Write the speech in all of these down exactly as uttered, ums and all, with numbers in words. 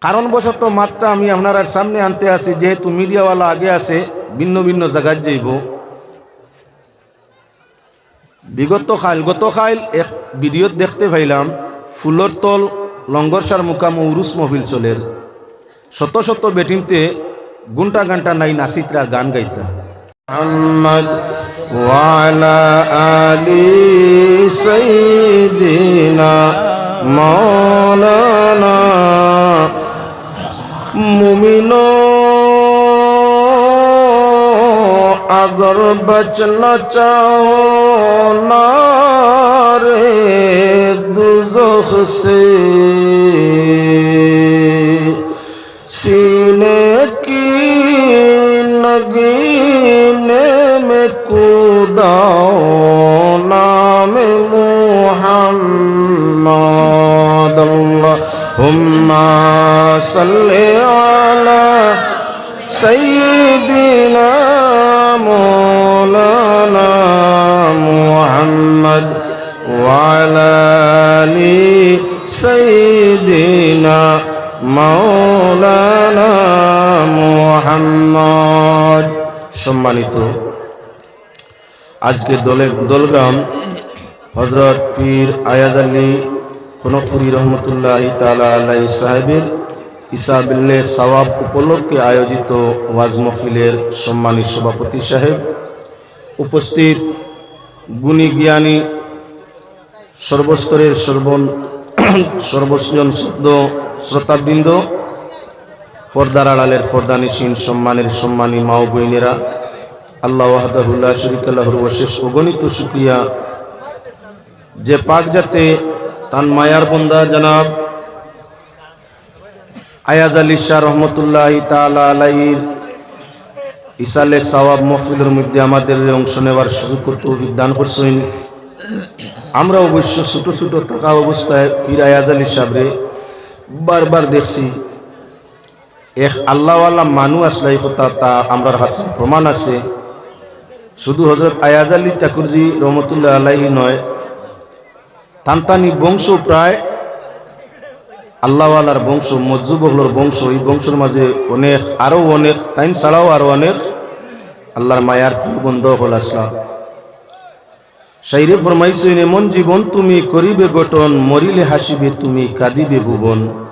কারণবশত মাতটা আমি আপনারার সামনে আনতে আছি, যেহেতু মিডিয়াওয়ালা আগে আছে, ভিন্ন ভিন্ন জাগাত যাইবো। বিগত কাইল, গত কাইল এক ভিডিওত দেখতে পাইলাম, ফুলর তল লঙ্গরসার মুকামো উরুস মহফিল চলের। শত শত বেটিন্তে ঘন্টা ঘন্টা নাই নাচিত্রা, গান গাইত্রা। محمد وعلى آل سيدنا مولانا مومنو، اگر بچنا چاہو نار دوزخ سے، سینے کی نگینے میں کوداؤ نام محمد۔ اللهم صل على سيدنا مولانا محمد وعلى آل سيدنا مولانا محمد। সম্মানিত, আজকে দলে-, দোলগ্রাম হযরত পীর আয়াজ আলী কনকপুরী রহমতুল্লাহি তাআলা আলাইহি সাহেবের ইসাবিল্লে সওয়াব উপলক্ষে আয়োজিত ওয়াজ মাহফিলের সম্মানী সভাপতি সাহেব, উপস্থিত গুণী জ্ঞানী, সর্বস্তরের সর্বন-, সর্বজন শ্রদ্ধ-, শ্রোতাবৃন্দ, পর্দার আড়ালের পর্দানিশীন সম্মানের সম্মানী মা ও বোনেরা, আল্লাহ ওয়াহদাহু লা শরীকা লাহুর অশেষ অগণিত শুকরিয়া, যে পাক জাতে তান মায়ার বন্দা জনাব আয়াজ আলী শাহ রহমতুল্লাহি তাআলা আলাইহির ইসালে সওয়াব মাহফিলর মধ্যে আমাদের অংশ নেওয়ার সুযোগ ও তৌফিক দান করছইন। আমরা অবশ্য ছোট ছোট থাকা অবস্থায় পীর আয়াজ আলী সাহেবরে বারবার দেখছি। এক আল্লাহওয়ালা মানুষ আসলে এই কথা তা আমরার কাছে প্রমাণ আছে। শুধু হযরত আয়াজ আলী ঠাকুরজি রহমতুল্লাহ আলাইহি নয়, তান তানি বংশ প্রায় আল্লাহওয়ালার বংশ, মজজুব অকলর বংশ, এই বংশর মাঝে অনেক, আরো অনেক, তাইন ছাড়াও আরো অনেক আল্লাহর মায়ার প্রিয় বন্ধু অকল আসলা। শাইরে ফরমাইছইন, "এমন জীবন তুমি করিবে গঠন, মরিলে হাসিবে তুমি, কাঁদিবে ভুবন।"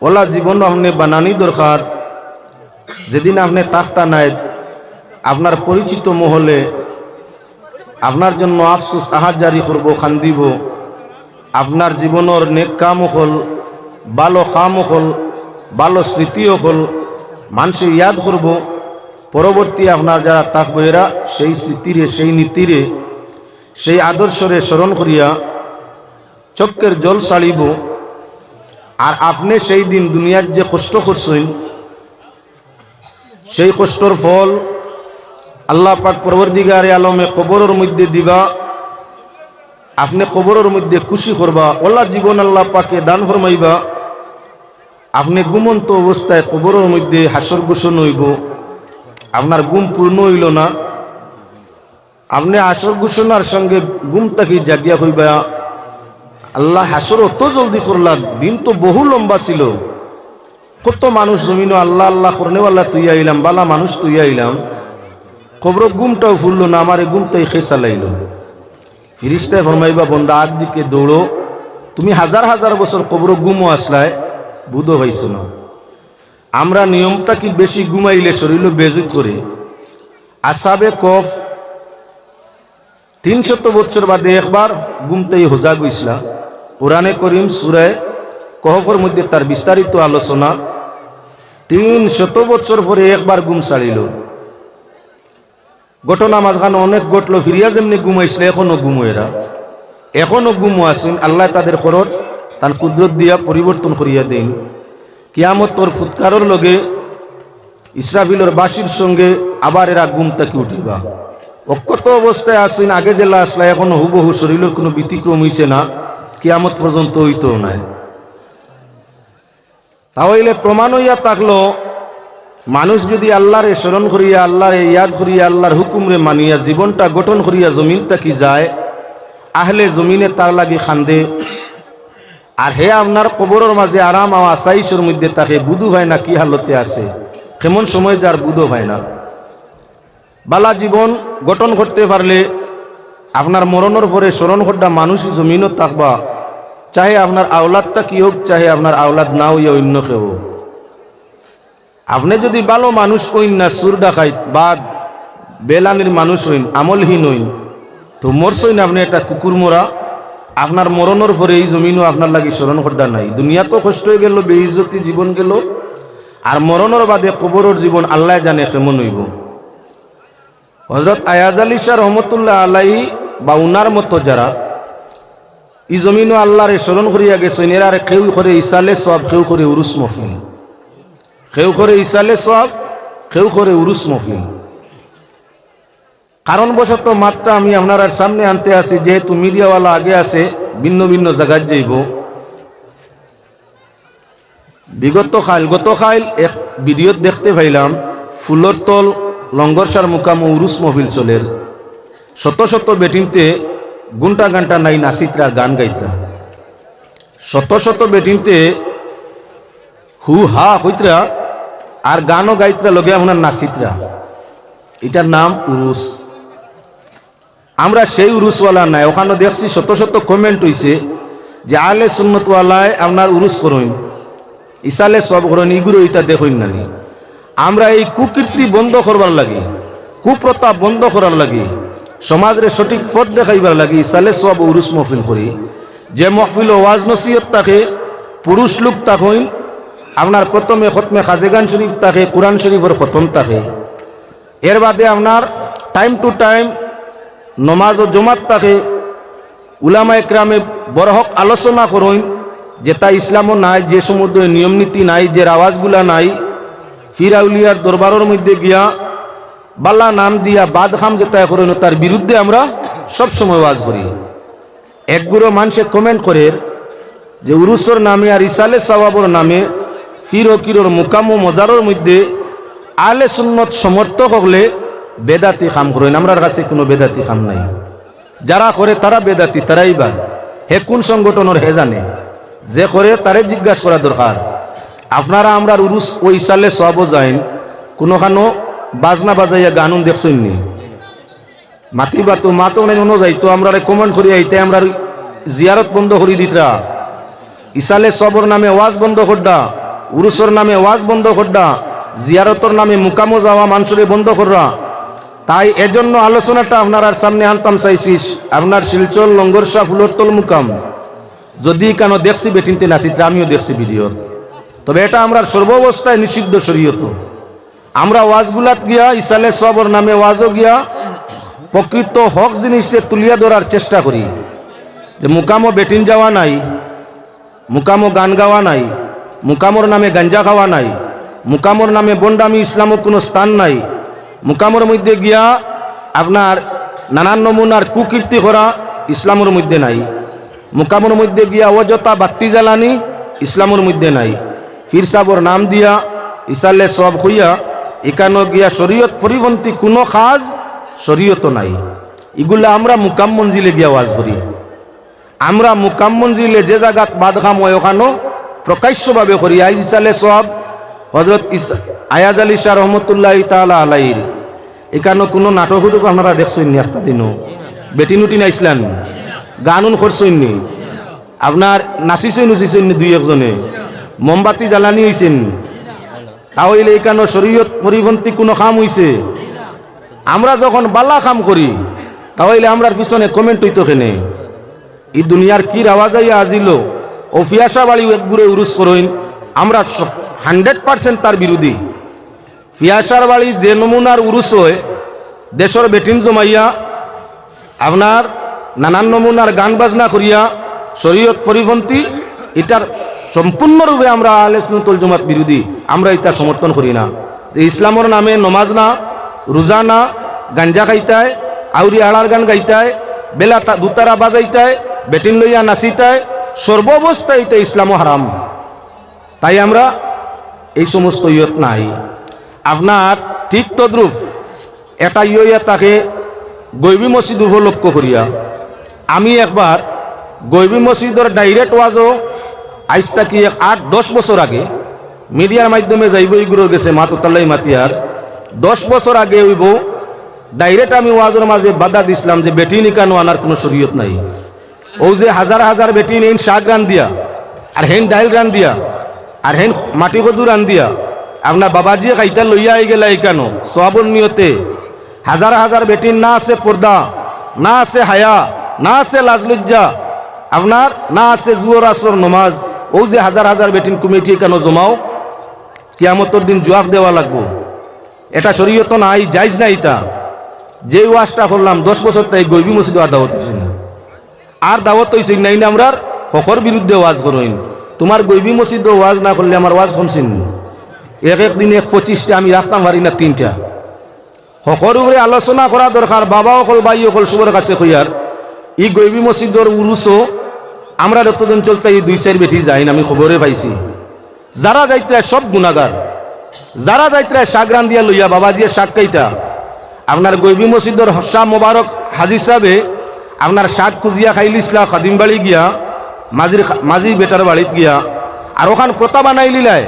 ওলা জীবন আপনে বানানি দরকার। যেদিন আপনে থাকতা নায়, আপনার পরিচিত মহলে আপনার জন্য আফসোস আহাজারি করবো, কান্দিবো। আপনার জীবনর নেক কাম অকল, ভালো কাম অকল, ভালো স্মৃতি অকল মানষে ইয়াদ করবো। পরবর্তী আপনার যারা থাকবো, এরা সেই স্মৃতিরে, সেই নীতিরে, সেই আদর্শরে স্মরণ করিয়া চক্ষের জল ছাড়িবো। আর আপনে সেই দিন দুনিয়াত যে কষ্ট করছইন, সেই কষ্টর ফল আল্লাহ পাক পরওয়ারদিগারে আলমে কবরর মধ্যে দিবা। আপনে কবরর মধ্যে খুশি করবা, ওলা জীবন আল্লাহ পাকে দান ফরমাইবা। আপনে ঘুমন্ত অবস্থায় কবরর মধ্যে হাশর ঘোষণা অইবো, আপনার ঘুম পূর্ণ অইলো না। আপনে হাশর ঘোষণার সঙ্গে ঘুম থাকি জাগিয়া কইবা, "আল্লাহ, হাশর অত জলদি করলা, দিন তো বহু লম্বা ছিল। কত মানুষ জমিনো আল্লাহ আল্লাহ করনেওয়ালা থইয়া আইলাম, ভালা মানুষ থইয়া আইলাম, কবরো ঘুমটাও ফুরলো না, আমারে ঘুম থাকি কে চালাইলো?" ফিরিস্তায় ফরমাইবা, "বন্দা, আগ দিকে দৌড়ো, তুমি হাজার হাজার বছর কবরো ঘুমো আসলায়, বুধো পাইছো না।" আমরা নিয়ম থাকি বেশি ঘুমাইলে শরীলো বেজুত করে। আসহাবে কহফ তিনশত বছর বাদে একবার ঘুম থাকি হজাগ অইছলা। কোরআনে করিম সূরায়ে কহফর মধ্যে তার বিস্তারিত আলোচনা। তিনশত বছর পরে একবার ঘুম ছাড়িল। ঘটনা মাঝখানো অনেক ঘটলো, ফিরিয়া যেমনে ঘুমাইছলা, এখনো ঘুমো এরা, এখনো ঘুমো আছইন। আল্লায় তাদের খরর তান কুদরত দিয়া পরিবর্তন করিয়া দেইন। কিয়ামতর ফুৎকারর লগে ইসরাফিলর বাঁশির সঙ্গে আবার এরা ঘুম থাকি উঠিবা। অক্ষত অবস্থায় আছইন, আগে যেলা আছলা, এখনো হুবহু, শরীলর কুনু ব্যতিক্রম অইছে না, কিয়ামত পর্যন্ত অইতোও নায়। তা অইলে প্রমাণ অইয়া থাকলো, মানুষ যুদি আল্লারে স্মরণ করিয়া, আল্লারে ইয়াদ করিয়া, আল্লার হুকুমরে মানিয়া জীবনটা গঠন করিয়া জমিন থাকি যায়, আহলে জমিনে তার লাগি কান্দে, আর হে আপনার কবরর মাঝে আরাম ও আসাইশর মধ্যে থাকে, বুধু পায় না কি হালতে আছে, কেমন সময় যার বুধও পায় না। বালা জীবন গঠন করতে পারলে আপনার মরণর পরে স্মরণ করডা মানুষ জমিনও থাকবা, চাহে আপনার আওলাদটা কি হোক, চাহে আপনার আওলাদ না হইয়া অন্য কেউ হোক। আপনে যদি ভালো মানুষ হইন না, চুর ডাকাইত, বাদ, বেলানির মানুষ হইন, আমলহীন হইন, তো মরছইন আপনে একটা কুকুর মরা। আপনার মরণর পরে এই জমিনও আপনার লাগি স্মরণ করডা নাই। দুনিয়া তো কষ্ট হয়ে গেল, বেইজ্জতি জীবন গেল, আর মরণর বাদে কবরর জীবন আল্লাহ জানে কেমন হইব। হজরত আয়াজ আলী শাহ রহমতুল্লাহ আলাই বা উনার মতো যারা এই জমিনও আল্লাহরে স্মরণ করিয়া গেছইন, এরারে কেউ করে ইসালে সওয়াব, কেউ করে উরুস মহফিল, কেউ করে ইসালে সওয়াব, কেউ করে উরুস মহফিল। কারণবশত মাতটা আমি আপনারার সামনে আনতে আছি, যেহেতু মিডিয়াওয়ালা আগে আছে, ভিন্ন ভিন্ন জায়গায় যাইব। বিগত কাইল, গত কাইল এক ভিডিওত দেখতে পাইলাম, ফুলরতল লঙ্গরসার মুকামো উরুস মহফিল চলের। শত শত বেটিন্তে ঘন্টা ঘন্টা নাই নাচিত্রা, গান গাইত্রা। শত শত বেটিন্তে হু হা কইত্রা আর গানও গাইত্রা, লগে আপনার নাচিত্রা। এটার নাম উরুস। আমরা সেই উরুসওয়ালা নাই। ওখানো দেখছি শত শত কমেন্ট হইছে যে আহলে সুন্নতওয়ালায় আপনার উরুস করইন, ইসালে সওয়াব করইন, ইগুরে ইতা দেখইন নানি। আমরা এই কুকীর্তি বন্ধ করবার লাগি, কুপ্রথা বন্ধ করার লাগি, সমাজরে সঠিক পথ দেখাইবার লাগি ইসালে সওয়াব উরুস মহফিল করি। যে মহফিলো ওয়াজ নসিহত থাকে, পুরুষ লোক থাকইন, আপনার প্রথমে খতমে খাজেগান শরীফ থাকে, কোরআন শরীফর খতম থাকে। এর বাদে আপনার time to time নমাজ ও জমাত থাকে। উলামা একরামে বড় হক আলোচনা করইন, যেটা ইসলামও নাই, যে সমুদয় নিয়ম নীতি নাই, যে রাওয়াজগুলা নাই, ফির আউলিয়ার দরবারর মধ্যে গিয়া বালা নাম দিয়া বাদ খাম যেটা করইন, তার বিরুদ্ধে আমরা সব সময় ওয়াজ করি। এক গুরু মানষে কমেন্ট করের যে উরুসর নামে আর ইসালে সওয়াবর নামে ফির ফকিরর মুকামো মজারর মধ্যে আহলে সুন্নত সমর্থক হকলে বেদাতি কাম করইন। আমরার কাছে কোনো বেদাতি কাম নাই। যারা করে তারা বেদাতি, তারাই বাদ। হে কোন সংগঠনর হে জানে, যে করে তারে জিজ্ঞাসা করা দরকার। আপনারা আমরার উরুস ও ইসালে সওয়াবো যাইন, কোনোখানো বাজনা বাজাইয়া গানুন দেখছইন নি? মাতিবা তো, মাতো নাই, অনো যাইতো, আমরারে কমেন্ট করিয়া ইতায় আমরার জিয়ারত বন্ধ করি দিতরা। ইসালে সওয়াবর নামে ওয়াজ বন্ধ করডা, উরুসর নামে ওয়াজ বন্ধ করডা, জিয়ারতর নামে মুকামো যাওয়া মানষরে বন্ধ কররা। তাই এজন্য আলোচনাটা আপনারার সামনে আনতাম চাইছি, আপনার শিলচর লঙ্গরসা ফুলরতল মুকাম। যদি কেন দেখছি বেটিন্তে নাচিত্রা, আমিও দেখছি ভিডিওত। তবে এটা আমরার সর্বাবস্থায় নিষিদ্ধ শরীয়তো। আমরা ওয়াজগুলাত গিয়া, ইসালে সওয়াবর নামে ওয়াজও গিয়া, প্রকৃত হক জিনিসটা তুলিয়া ধরার চেষ্টা করি। যে মুকামো বেটিন যাওয়া নাই, মুকামো গান গাওয়া নাই, মুকামর নামে গাঞ্জা খাওয়া নাই, মুকামর নামে বন্ডামি ইসলামো কোনো স্থান নাই। মুকামর মধ্যে গিয়া আপনার নানান নমুনার কুকীর্তি করা ইসলামর মধ্যে নাই। মুকামর মধ্যে গিয়া অযথা বাত্তি জ্বালানি ইসলামর মধ্যে নাই। ফির সাবর নাম দিয়া ইসালে সওয়াব কইয়া ইকানো গিয়া শরীয়ত পরিপন্থী কোনো কাজ শরীয়তো নাই। ইগুলা আমরা মুকাম মঞ্জিলে গিয়া ওয়াজ করি। আমরা মুকাম মঞ্জিলে যে জাগাত বাদ খাম অয় ওখানো প্রকাশ্যভাবে করি। আইজ ইসালে সওয়াব হজরত ইস-, আয়াজ আলী শাহ রহমতুল্লাহ তাআলা আলাইহির। ইকানো কোনো নাটক উটুক আপনারা দেখছইন নি? আস্তা দিনও বেটিন উটিন আইছলা নি? গানুন করছইন নি? আপনার নাচিছইন উচিছইন নি দুই একজনে? মোমবাতি জ্বালানি হইছে নি? তা অইলে ইকানো শরীয়ত পরিপন্থী কোনো কাম হইছে? আমরা যখন বালা কাম করি, তা অইলে আমরার পিছনে কমেন্ট হইতো কেনে? ই দুনিয়ার কি রাওয়াজ আইয়া আজিলো? ও পিয়াসা বাড়িও এক গুরে উরুস করইন, আমরা হান্ড্রেড পার্সেন্ট তার বিরোধী। পিয়াসার বাড়ি যে নমুনার উরুস হয়, দেশর বেটিন জমাইয়া, আপনার নানান নমুনার গান বাজনা করিয়া, শরীয়ত পরিপন্থী, ইটার সম্পূর্ণরূপে আমরা আহলে সুন্নাতুল জামাত বিরোধী। আমরা ইটা সমর্থন করি না। যে ইসলামর নামে নমাজ না, রোজা না, গাঞ্জা খাইতায়, আউরি আড়ার গান গাইতায়, বেলা তা-, দুতারা বাজাইতায়, বেটিন লইয়া নাচিতায়, সর্বাবস্থায় ইটা ইসলামও হারাম। তাই আমরা এই সমস্ত ইয়ত নাই। আপনার ঠিক তদ্রূপ এটা ইয়া থাকে গইবি মসজিদ উপলক্ষ করিয়া। আমি একবার গইবি মসজিদর ডাইরেক্ট ওয়াজও আইজ থাকি এক আট দশ বছর আগে মিডিয়ার মাধ্যমে যাইবো ইগুরর গেছে, মাত তাল্লাই মাতিয়ার। দশ বছর আগে অইবো, ডাইরেক্ট আমি ওয়াজর মাঝে বাধা দিছলাম যে বেটিন ইকানো আনার কুনু শরীয়ত নাই। অউ যে হাজার হাজার বেটিন এইন শাক রান্দিয়া, আর হেইন ডাইল রান্দিয়া, আর হেইন মাটি কদু রান্দিয়া, আপনার বাবাজিয়ে খাইতা লইয়া আইগেলা ইকানো সওয়াবর নিয়তে। হাজার হাজার বেটিন, না আছে পর্দা, না আছে হায়া, না আছে লাজ লজ্জা, আপনার না আছে জুহর আসরর নমাজ। অউ যে হাজার হাজার বেটিন কমিটি ইকানো জমাও, কিয়ামতর দিন জুয়াফ দেওয়া লাগবো। এটা শরীয়তো নাই, জাইজ নাই ইতা। যে ওয়াজটা করলাম দশ বছর তাই গইবি মসজিদো আর দাওয়াত অইছে না। আর দাওয়াত অইছে না, ইনে আমরার হকর বিরুদ্ধে ওয়াজ করইন। তুমার গইবি মসজিদো ওয়াজ না করলে আমার ওয়াজ কমছে নি? এক এক দিন এক পঁচিশটা আমি রাখতাম পারি না তিনটা। হকর উপরে আলোচনা করা দরকার। বাবা অকল, ভাই অকল, সবর কাছে কইয়ার, ই গইবি মসজিদর উরুসো আমরা যতদিন চলতে ই দুই চাইর বেটি যাইন, আমি খবরে পাইছি। যারা যাইতরা সব গুনাগার, যারা যাইতরা শাক রান্দিয়া লইয়া বাবাজিয়ে শাক খাইতা। আপনার গইবি মসজিদর শাহ মোবারক হাজি সাহেবে আপনার শাক খুজিয়া খাইলিছলা খাদিম বাড়ি গিয়া, মাঝির খা-, মাঝি বেটার বাড়িত গিয়া, আর ওখান প্রথা বানাইলিলায়।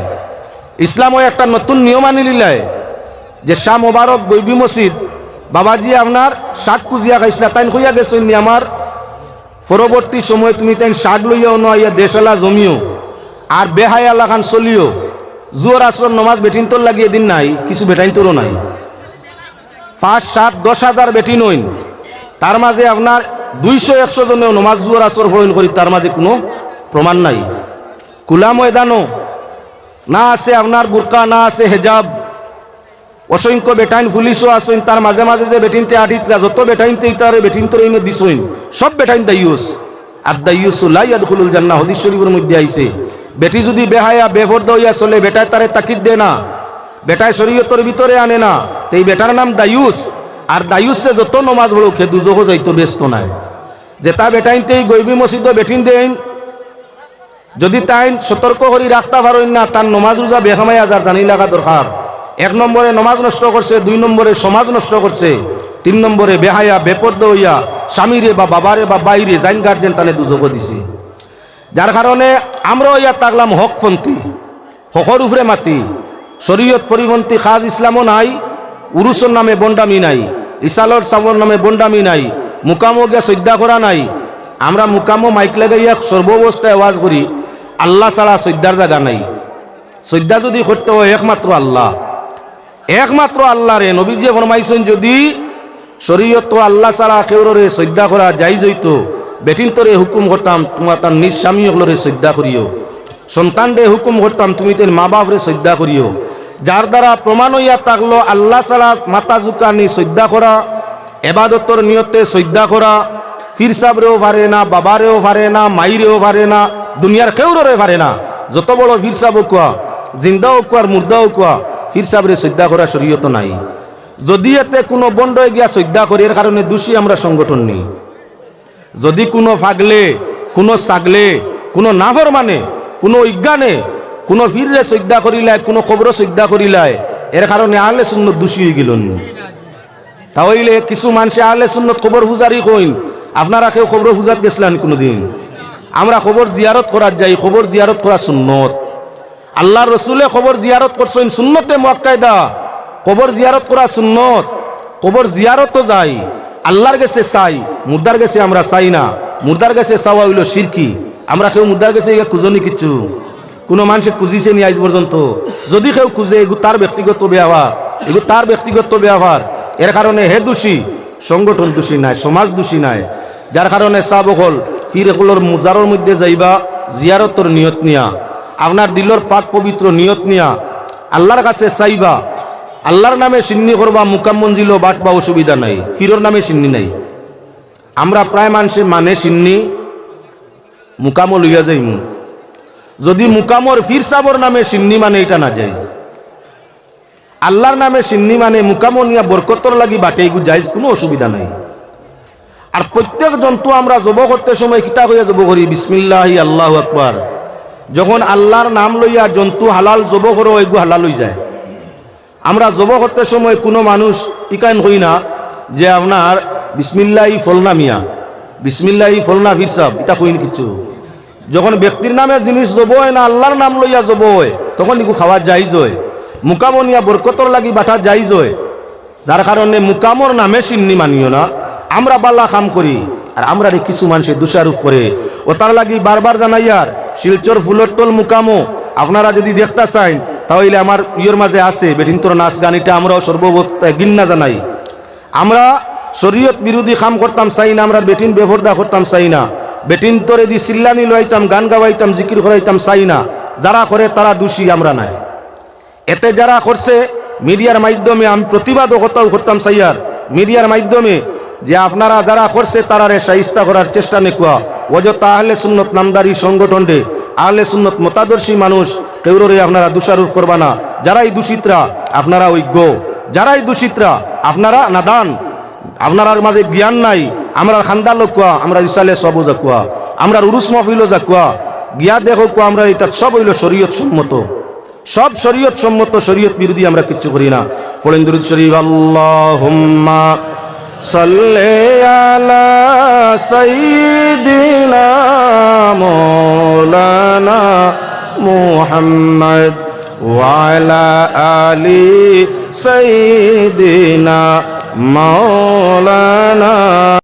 ইসলামো একটা নতুন নিয়ম আনিলিলায় যে শাহ মোবারক গইবি মসজিদ বাবাজিয়ে আপনার শাক খুজিয়া খাইছলা, তাইন কইয়া গেছইন নি আমার পরবর্তী সময় তুমি তাইন শাক লইয়া অনো আইয়া দেশালা জমিও, আর বেহায়া লাখান চলিও। জুহর আসরর নমাজ বেটিন্তর লাগি এদিন নাই, কিছু বেটাইন্তরও নাই। পাঁচ, সাত, দশ হাজার বেটিন অইন, তার মাঝে আপনার দুইশো একশো জনেও নমাজ জুহর আসর পড়ইন করি, তার মাঝে কুনু প্রমাণ নাই। খুলা ময়দানো না আছে আপনার বুরকা, না আছে হেজাব, অসংখ্য বেটাইন পুলিশও আছইন, তার মাঝে মাঝে যে বেটিন্তে আটিতরা, যত বেটাইন্তে ইতারে বেটিন্তরে ইনো দিছইন, সব বেটাইন দাইয়ুস। আর দাইয়ুসু লা ইয়াদখুলুল জান্নাহ, হাদিস শরীফর মধ্যে আইছে। বেটি যুদি বেহায়া, বেপর্দা অইয়া চলে, বেটায় তারে তাকিদ দে না, বেটায় শরীয়তর ভিতরে আনে না, তে ই বেটার নাম দাইয়ুস। আর দাইয়ুসে যত নমাজ পড়ুক, হে দুজখো যাইতো বেস্ত নায়। যেতা বেটাইন্তে ই গইবি মসজিদো বেটিন দেইন, যুদি তাইন সতর্ক করি রাখতা পারইন না, তার নমাজ রুজা বেকামাই আজার জানি লাগা দরকার। এক নম্বরে নমাজ নষ্ট করছে, দুই নম্বরে সমাজ নষ্ট করছে, তিন নম্বরে বেহায়া বেপর্দা অইয়া স্বামীরে বা বাবারে বা ভাইরে যাইন গার্জেন তানে দুজখো দিছে। যার কারণে আমরা অইয়া থাকলাম হকপন্থী, হকর উপরে মাতি, শরীয়ত পরিপন্থী কাজ ইসলামো নাই, উরুসর নামে বন্ডামি নাই, ইসালর সাবর নামে বন্ডামি নাই, মুকামো গিয়া সইজদা করা নাই। আমরা মুকামো মাইক লাগাইয়া সর্বাবস্থায় ওয়াজ করি, আল্লাহ ছাড়া সইজদার জাগা নাই। সইজদা যুদি করতে অয় একমাত্র আল্লাহ, একমাত্র আল্লাহরে। নবীজিয়ে ফরমাইছইন, যুদি শরীয়তো আল্লাহ ছাড়া কেউররে সইজদা করা জাইজ অইতো, বেটিন্তরে হুকুম করতাম, তুমরা তার নিজ স্বামী অকলরে সইজদা করিও। সন্তানরে হুকুম করতাম, তুমি তাইন মা বাপরে সইজদা করিও। যার দ্বারা প্রমাণ অইয়া থাকলো আল্লাহ ছাড়া মাথা ঝুকানি সইজদা করা, এবাদতর নিয়তে সইজদা করা, পীর সাবরেও পারে না, বাবারেও পারে না, মাইরেও পারে না, দুনিয়ার কেউররে পারে না। যত বড় পীর সাব অউক্কা, জিন্দা অউক্কা আর মুর্দা অউক্কা, পীর সাবরে সইজদা করা শরীয়তো নাই। যুদি এতে কুনু বন্ডয় গিয়া সইজদা করে, এর কারণে দুষী আমরা সংগঠন নি। যুদি কুনু পাগলে, কুনু ছাগলে, কুনু নাফরমানে, কুনু অজ্ঞানে, কুনু পীররে সইজদা করিলায়, কুনু কবরো সইজদা করিলায়, এর কারণে আহলে সুন্নত দুষী অইগেলো নি। তা অইলে কিছু মানষে আহলে সুন্নত কবর পূজারি কইন, আপনারা কেউ কবর পূজাত গেছলা নি কুনুদিন? আমরা কবর জিয়ারত করাত যাই, কবর জিয়ারত করা সুন্নত। আল্লার রসুলে কবর জিয়ারত করছইন, সুন্নতে মুআক্কাদা। কবর জিয়ারত করা সুন্নত। কবর জিয়ারতো যাই, আল্লার গেছে চাই, মুর্দার গেছে আমরা চাই না। মুর্দার গেছে চাওয়া অইলো শিরকি। আমরা কেউ মুর্দার গেছে গিয়া খুজো নি কিচ্ছু? কুনু মানষে খুজিছে নি আইজ পর্যন্ত? যুদি কেউ খুজে, এগু তার ব্যক্তিগত ব্যাপার, এগু তার ব্যক্তিগত ব্যাপার। এর কারণে হে দুষী, সংগঠন দুষী নায়, সমাজ দুষী নায়। যার কারণে সাব অকল, পীর অকলর মুজারর মধ্যে যাইবা, জিয়ারতর নিয়ত নিয়া, আপনার দিলর পাক পবিত্র নিয়ত নিয়া আল্লার কাছে চাইবা। আল্লার নামে শিন্নি করবা, মুকাম মঞ্জিলো বাটবা, অসুবিধা নাই, পীরর নামে শিন্নি নাই। আমরা প্রায় মানষে মানে শিন্নি, মুকামো লইয়া যাইমু। যুদি মুকামর পীর সাবর নামে শিন্নি মানে, ইটা নাজাইজ। আল্লার নামে শিন্নি মানে মুকামো নিয়া বরকতর লাগি বাটে, ইগু জাইজ, কুনু অসুবিধা নাই। আর প্রত্যেক জন্তু আমরা জবো করতে সময় কিতা কইয়া জবো করি? বিসমিল্লাহি আল্লাহু আকবার। যখন আল্লার নাম লইয়া জন্তু হালাল জবো করো, ইগু হালাল অইযায়। আমরা জবো করতে সময় কুনু মানুষ ইখান কই না যে আপনার বিসমিল্লাহি ফলনা মিয়া, বিসমিল্লাহি ফলনা পীর সাব, ইতা কইন কিচ্ছু। যখন ব্যক্তির নামে জিনিস জব অয় না, আল্লার নাম লইয়া জব অয়, তখন ইগু খাওয়া জাইজ অয়। মুকামো নিয়া বরকতর লাগি বাটা জাইজ অয়। যার কারণে মুকামর নামে শিন্নি মানিও না। আমরা বালা কাম করি, আর আমরারে কিছু মানষে দোষারোপ করে। অতার লাগি বারবার জানাইয়ার, শিলচর ফুলরতল মুকামো আপনারা যুদি দেখতা চাইন, তা অইলে আমার ইয়র মাঝে আছে, বেটিন্তর নাচ গান, ইটা আমরাও সর্ববত, এ, ঘিন্না জানাই। আমরা শরীয়ত বিরোধী কাম করতাম চাই না, আমরা বেটিন বেপর্দা করতাম চাই না, বেটিন্তরেদি চিল্লানি লইতাম, গান গাওয়াইতাম, জিকির করাইতাম চাই না। যারা করে তারা দোষী, আমরা নায়। এতে যারা করছে, মিডিয়ার মাধ্যমে আমি প্রতিবাদও কথাও করতাম চাইয়ার, মিডিয়ার মাধ্যমে যে আপনারা যারা করছে তারারে শাইস্তা করার চেষ্টা নেকুয়া, অযথা আহলে সুন্নত নামধারী সংগঠনরে, আহলে সুন্নত মতাদর্শী মানুষ কেউররে আপনারা দোষারোপ করবা না। যারাই দোষিতরা আপনারা অজ্ঞ, যারাই দোষিতরা আপনারা নাদান, আপনারার মাঝে জ্ঞান নাই। আমরার খান্দা লকুয়া, আমরার ইসালে সবও যাকুয়া, আমরার উরুস মহফিলও যাকুয়া, গিয়া দেখো কুয়া, আমরার ইতাত সব অইলো শরীয়ত সম্মত, সব শরীয়ত সম্মত, শরীয়ত বিরোধী আমরা কিচ্ছু করি না। পড়েন দুরূদ শরীফ, আল্লাহুম্মা সাল্লি আলা সাইয়্যিদিনা মাওলানা মুহাম্মদ ওয়া আলা আলি সাইয়্যিদিনা মাওলানা